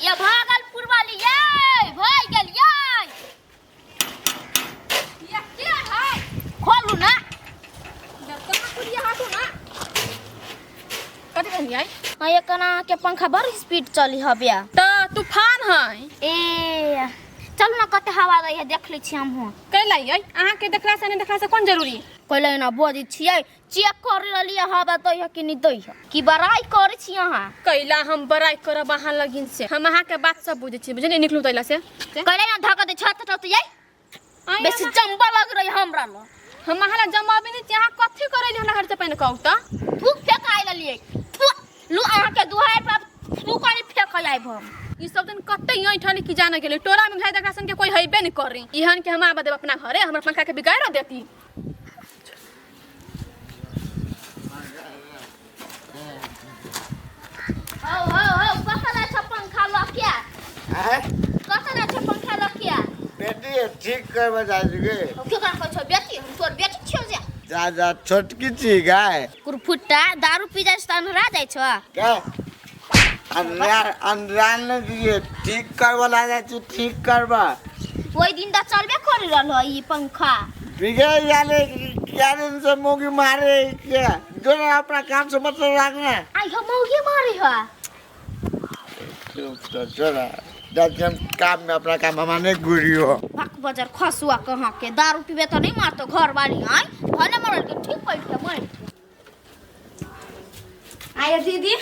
ये भागलपुर वाली ये भाग गेल ये। ये के है? खोलू ना। कथी कहलियै? हाँ, ये कना के पंखा बड़ स्पीड चली हबे। तऽ तूफान है। ए चलू ना, कते हवा दै है देख लै छी हमहूँ। कैला यै, अहाँके देखला से नहि देखला से कोन जरूरी? कैला एना बजै छियै? चेक कर रहलियै हवा दै है कि नहि दै है, कि बड़ाई करै छी अहाँ? कैला हम बड़ाई करब अहाँ लगिन से? हम अहाँके बात सब बुझै छी, बुझलियै? निकलू तैला से। कैला एना धक्का दै छत टत यै। आँय, बेसी जम्बा लग रही हमरा लग। हम अहाँ लग जमाबे नहि छी। अहाँ कथी करै हमरा घर से पहिने कहू तऽ। थूक फेक आइ लेलियै, थू लू अहाँके दुहारि पर थूक कनी फेक आयब हम। ई सब दिन कते ऐठन की जाने गेलै टोला में भाई, देखा सन के कोई हेबे नहीं करी। इहन के हम आबे देब अपना घरे? हमर पंखा के बिगाड़ देती। हौ हौ हौ, कतऽ जाइ छ पंखा लऽ के? आँय? कतऽ जाइ छ पंखा लऽ के? बेटी ठीक करबे जाइ छी गे। के करा कहै छौ बेटी? हम तोर बेटी छियौ जे? जा जा, छोटकी छी गाय। कुरफुट्टा, दारू पी जाइ छ तऽ अन्हरा जाइ छ। गाय अंधरा अंधरा नहि दिए, ठीक करबे ला जाइ छी, ठीक करबा। ओहि दिन तऽ चलबे करि रहल है ई पंखा। बिगड़ जाले क्या दिन से मौगी मारे क्या जो ना, अपना काम से मतलब रखना। आइ हम मौगी मारे है? चुप तो चला जाते हम काम में, अपना काम हमारे गुरी हो। भक बजर खसुआ कहाँ के, दारू पीबे तऽ नहीं मारतो घर वाली। आइ भने मरल के ठीक बैठ के मार। आया दीदी,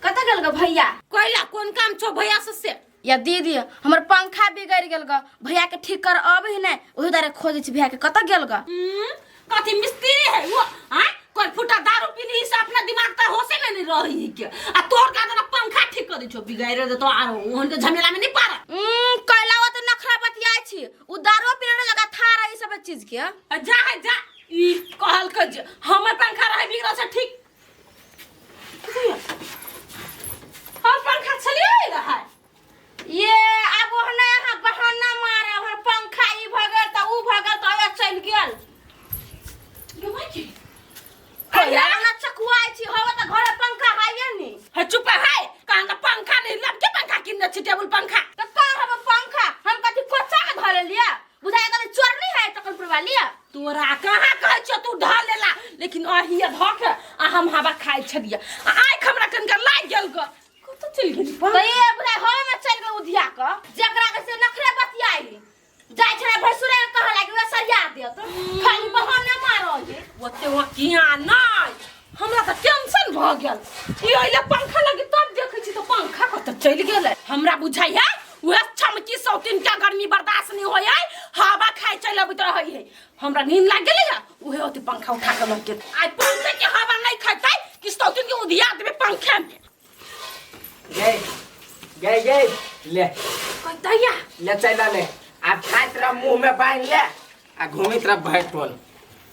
कतऽ गेल ग भैया? कोइला कोन काम छौ भैया से से? या दीदी, हमर पंखा बिगड़ गेल ग, भैया के ठीक कर अबै है नै, ओही दुआरे खोजै छी भैया के, कतऽ गेल ग? कथी मिस्त्री है वो? आय कोई फुटा दारू पीली से अपना दिमाग त होशे में नहीं रही के, आ तोर का जना पंखा ठीक कर दै छौ, बिगाड़ दे तो आरो ओहन के झमेला में नहीं पार। कैला ओ तऽ नखरा बतियाइ छी, उ दारू पीने लगा था रही सब चीज के। आ जा है जा, ई कहल के जे हमर पंखा रहे बिगड़ल से ठीक, हम पंखा छलिए रहे। ये आब ओहने अहाँ बहाना मारे, हमर पंखा ई भऽ गेल तऽ उ भऽ गेल तऽ आया चलि गेल। गे माय के। कैला ना चकुआइ छी, हवा तऽ घरे पंखा हाइए नी। हे चुप है, कहाँ का पंखा नहीं, लब के पंखा किनने छी, टेबुल पंखा। तऽ का हम पंखा हम कथी कोचा के धऽ लेलियै? बुझाइ कथी चोरनी है तकन पर लिया। तोरा कहाँ कहै छौ तू धऽ लेला, लेकिन अहिए धऽ के आ हम हवा खाइ छलियै आ आँखि हमरा कनिका लागि गेल ग, कतऽ चलि गेली? तऽ ये बुझाइ हवे में चलि गेल उधिया के, जेकरा के से नखरे बतियाई जाइ छलै भैंसुरे के कहऽ लागि, उहे सरिया देत, खाली बहाने मारऽ ये। ओते वहाँ किया नहि, हमरा तऽ टेंशन भऽ गेल। ई अइले पंखा लगी, तब देखै छी तऽ पंखा कतऽ चलि गेलै। हमरा बुझाइ है उहे चमकी सौतीन के गर्मी बर्दाश्त नहीं होय है, हवा खाइ चलि अबैत रहै है। हमरा नींद लागि गेलै है, उहे ओते पंखा उठा के लऽ गेल। आइ पंखे के हवा नहीं खैतै कि सौतीन के उधिया देबै पंखे में। गई गई गई, ले। कतैया? ले चल ले, आब खाइत रह, मुंह में बांध ले आ घूमित रह भरि टोल,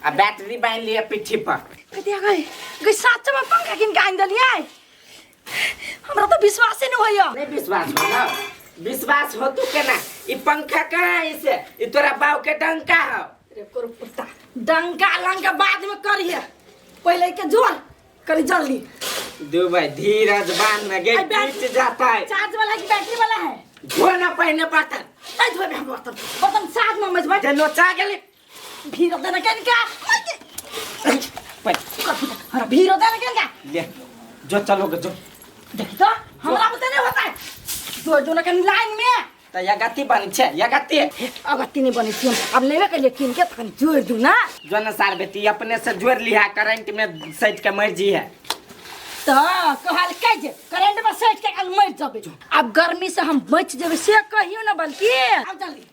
आ बैटरी बांध लिअ पिट्ठी पर। कतिया गई गई, साच में पंखा किन के आनि देलियै? हमरा तऽ विश्वासे नहि होइया। नहीं विश्वास हो ना? विश्वास हो तू केना? ई पंखा कहाँ है इसे? ई तोरा बाव के डंका हो। रे कुरपुता, डंका लंका बाद में करिए, पहले के जोर करी जल्दी। दू भाई धीरज बांध में गे। आई बैटरी- टूट जाता है। चार्ज वाला की बैटरी वाला है? धो ना पहने बर्तन। नहीं धोबे हम बर्तन, बर्तन साथ में मजबा। जे नोचा गेली। भीड़ देना केनका। पर हमरा भीड़ देना केनका। ले जो, चलो जो। देखी तो हमरा बुते नहीं होता है, जो जो ना कहीं लाइन में। त यगति बन छै यगति। अगत्ती नहीं बने छी हम, अब लेबे के लिए किन के तखन जोड़ दू ना। जो न सार बेटी, अपने से जोड़ लिहा, करंट में सट के मर जी है। तो कहल के जे करंट में सट के कल मर जबे, अब गर्मी से हम बच जेबे से कहियो ना, बल्कि अब जल्दी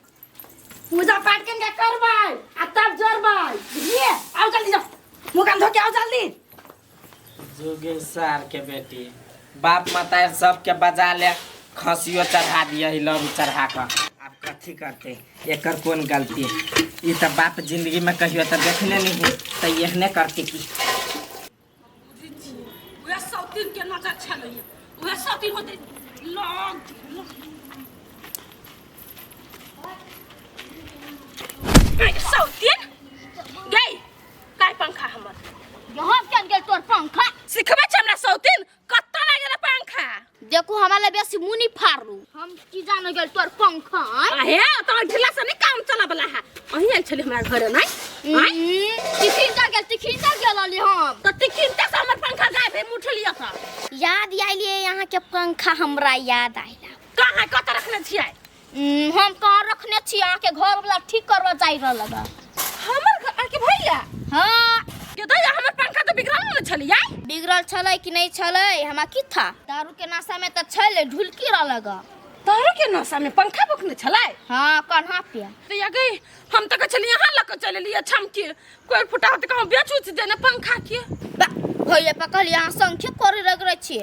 पूजा पाठ के इनका करबै आ तब जोड़बै, बुझलिए? आओ जल्दी जाओ, मुँह कान धो के आओ जल्दी। जोगे सार के बेटी, बाप माता सबके बजा ले, खसियो चढ़ा दिया लव चढ़ा कर, आब कथी करते? एकर कोन गलती? ई तऽ बाप जिंदगी में कहियो तऽ देखने नहीं, तऽ एहने करते की? उहे सौतीन के नजर छलैया, उहे सौतीन होते लग सौतीन गई। काय पंखा हमर? यहाँ केन गेल तोर पंखा? सिखबै छै हमरा सौतीन, कत्ता लागल पंखा? देखू, हमरा ला बेसी मुँह नहीं फाड़लू। हम की जाने गेल तोर पंखा आय? आहे तो ढिला से नहीं काम चला वाला है अहीं आयल छली हमरा घरे नहीं आय तिखिनता गेल तिखिनता गेल रहली हम तो तिखिनता से हमर पंखा गायब है मुठलिया था याद आइलिए यहाँ के पंखा हमरा याद आइला कहाँ कत रखने छियै हम कहाँ रखने छी अहाँ के घर वाला ठीक करवा जाय रहल बा हमर घर के भैया हाँ के तो हमर पंखा तो बिगड़ल न छलियै बिगड़ल छलै कि नहीं छलै हमरा की था दारू के नशा में तऽ छलै ढुलकी रहल ग दारू के नशा में पंखा बुकने छलै हाँ कन्हा पे तो या गई हम तो कहै छलियै यहाँ लऽ के चलि एलियै छमके कोइ फुटा होतै कहूँ बेच उच देने पंखा के बा भैया पकड़ यहाँ संख्या करे रगड़ै छी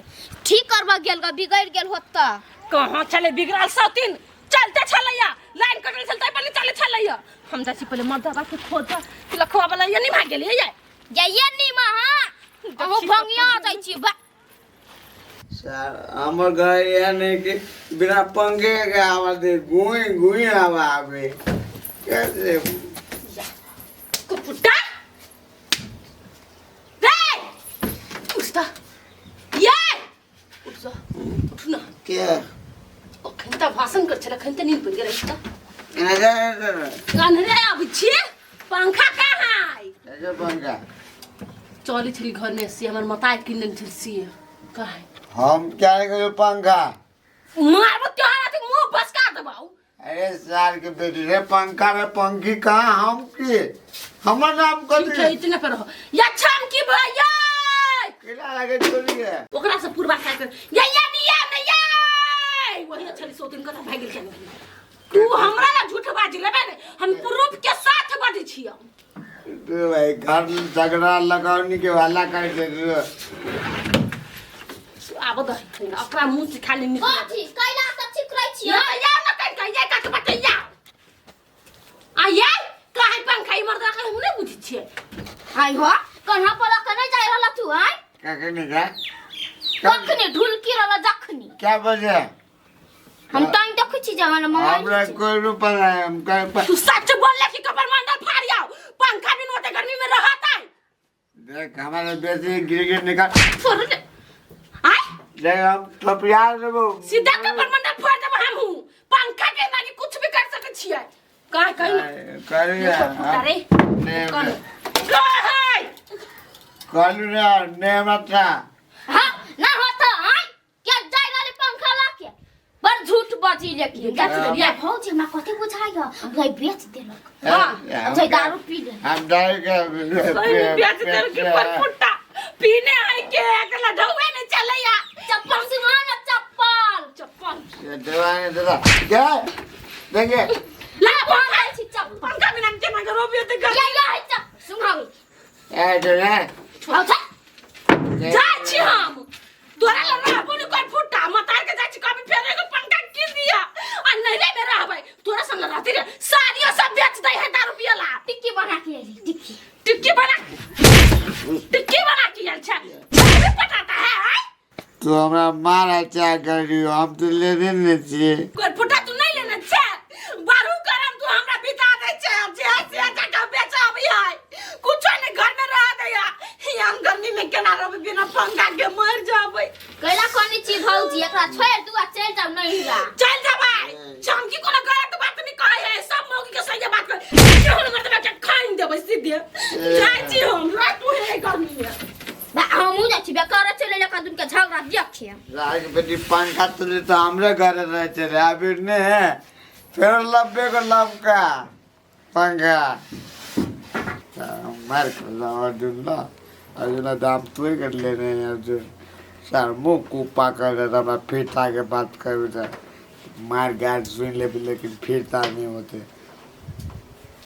ठीक करवा गेल ग बिगड़ गेल होता कहाँ छलै बिगड़ल सौतीन चलते छलैया लाइन कटल छल तै पर चले छलैया हम जाइ छी पहिले मर्दबा के खोज कि लखवा वाला ये नहीं भाग गेलियै ये जाइए नीमा हाँ अहूँ भंगिया जाइ छी बा सर हमर घर एहन है कि बिना पंखे के आवाज दे गुई गुई हवा आवे कैसे कुपुटा रे उठ त ये उठ जा उठ न के अखन त भाषण कर छल अखन त नींद पड़ि गेल त एना जा कन्हरे अबै छी पंखा कहाँ है जा पंखा चलै छली घर में से हमर मताई किन देने छल से कहाँ हम क्या करू पंखा मारबो तोहरा अथी मुंह बसका देबौ अरे साल के बेटी रे पंखा रे पंखी कहाँ हम के हमर नाम ठीक है कथी इतने पर रहो या छम की भैया केला लगे चोरी है ओकरा से पूर्वा खाय कर या या निया नया वही छली सो दिन कथा भागि गेल तू हमरा ला झूठ बाजि लेबे ने हम प्रूफ के साथ बाजै छियौ तो भाई घर झगड़ा लगावनी के वाला कर दे रहे आब दही ओकरा मुंह से खाली निकल कथी कैला सब ठीक करै छी या या न कर कर ये कट बटैया आ ये काहे पंखा ई मर्दा के हम नहीं बुझै छियै आइ हो कन्हा पर लऽ के नहीं जाय रहल तू आइ क्या करने का कखनी ढुलकी रहल जखनी क्या बजे हम टाइम देखै छी जहन हमरा मोबाइल कोई रुपया नहीं हम कहीं तू सच बोल ले कि कपर मंडल फाड़ आओ पंखा बिन ओते गर्मी में रहत है देख हमारे बेटी गिर गिर निकाल छोड़ दे आय देख हम थपिया देबो सीधा कपर मंडल फाड़ देब हम हूं पंखा के लागी कुछ भी कर सके छियै का कहि ना करी अरे ने कौन कहै कहलू ने ने मात्रा हां ना होता आइ के जाय रहल पंखा ला के बड़ झूठ बजी लेकिन हाँ। या भौजी हमरा कथी बुझाइ ह बेच देलक हाँ। अच्छा दारू पी ले हम दारू के सही बेच देल के पर फुट्टा पीने है के एकला ढौए नहीं चलैया चप्पल सुना ना चप्पल चप्पल देवाने दादा क्या देखिए ला पंखा छी चप्पल पंखा बिना केना करो ते या या है चप्पल सुनावी ए जो ने अच्छा जाइ छी हम तोरा लग रहबो ने कोई फुट्टा मतार के जाइ छी कभी फेर एगो पंखा कीन दिया आ नैरे में रहबै तोरा संग रहती रे साड़ियो सब बेच दै है दारू पियला टिक्की बना के आइली टिक्की टिक्की बना टिक्की बना के आयल छै भी पटाता है आय तू हमरा मारा चाह कर रही हो हम तो लेने नहीं छिए कोई फुट्टा तू नहीं लेने छै बारू करम तू हमरा बिता दै छै जे से जगह बेचाबी है कुछो नहीं घर में रह दैया हम गर्मी में केना रहबै बिना पंखा के मर जाबै कैला कोनी छी भौजी एकरा छोड़ दू आ चलि जाउ नैहरा चल जबै चमकी कोनो गलत बात नहीं कहे है सब मौगी के सही बात कहे केहू मर्दबा के खाइन देबै सीधे जाइ छी हम रात है गर्मी में बा हमहूँ जाइ छी बेकार चलि एलै दुन के झगड़ा देखिए राज के बेटी पंखा तुले तो हमरे घर रहे थे रे अभी नहीं है फिर लब्बे को लबका पंखा मार कर अर्जुन ना अर्जुन दाम तू ही कर लेने हैं अर्जुन सर मुँह कुपा कर रहा था फिर आके बात कर मार गाड़ सुन ले लेकिन फिरता नहीं होते।